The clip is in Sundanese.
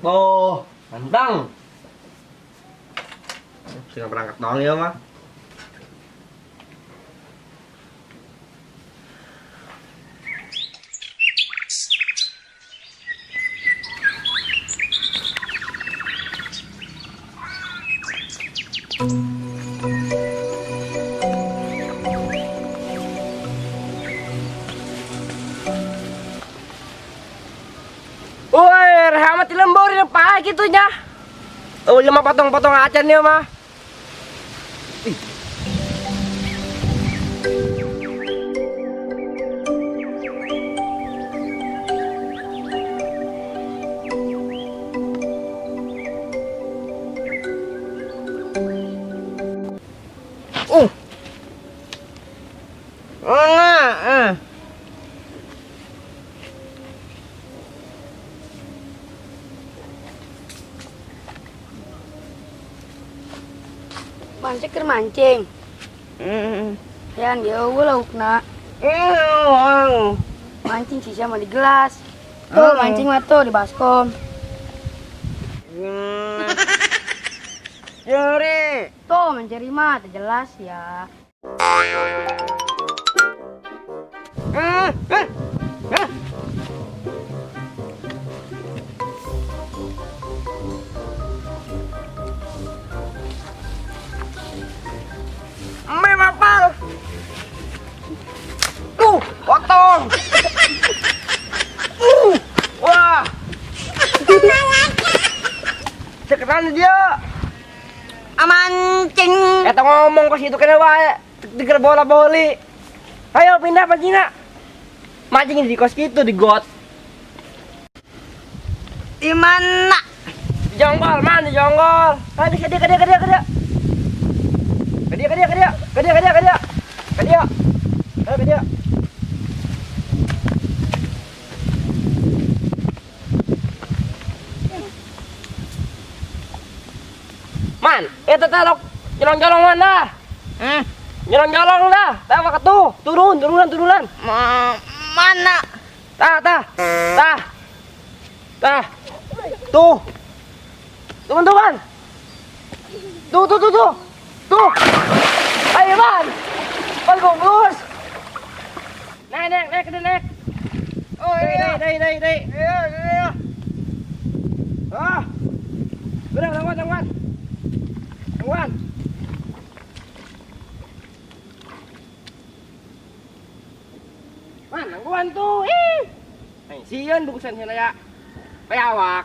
Oh, mantang. Sudah berangkat dong ya, mah. Woi, rahmat lembur apa gitu nya? Oh, lima potong-potong acan ya, mah. Ih. Mancing keur mancing. Yan jauh laukna. Mancing sisa mah di gelas. Tuh mancing mah tuh di baskom. Juri. Tuh mencari mah jelas ya. Mapal. Potong. Wah. Sekeran dia. Amancing. Eta ngomong ke situ kena wae. Diger bola boli. Ayo pindah pancingna. Mancing di kos gitu di got. Di mana? Di jonggol, man di jonggol. Ayo ke dia ke dia ke dia ke dia. Ke dia ke dia ke dia. Ke dia ke dia ke dia. Ke dia. Ayo ke dia. Man, eta tarok nyolong-nyolong mana? Nyolong-nyolong dah. Tah tuh, turun, turunan, turunan. Mana? Tah, tah. Tah. Tah. Tuh. Turun, tuh, Man. Tuh, tuh, tuh, tuh. Tuh. Ayo, Man. Man, goblok. Naik, naik, naik, naik. Oh, iya, naik, naik, naik. Iya, iya. Ah. Udah, tangguan, tangguan. Tangguan. Man, tangguan tuh. Ih. Sieun bungkusan heula ya. Payawak.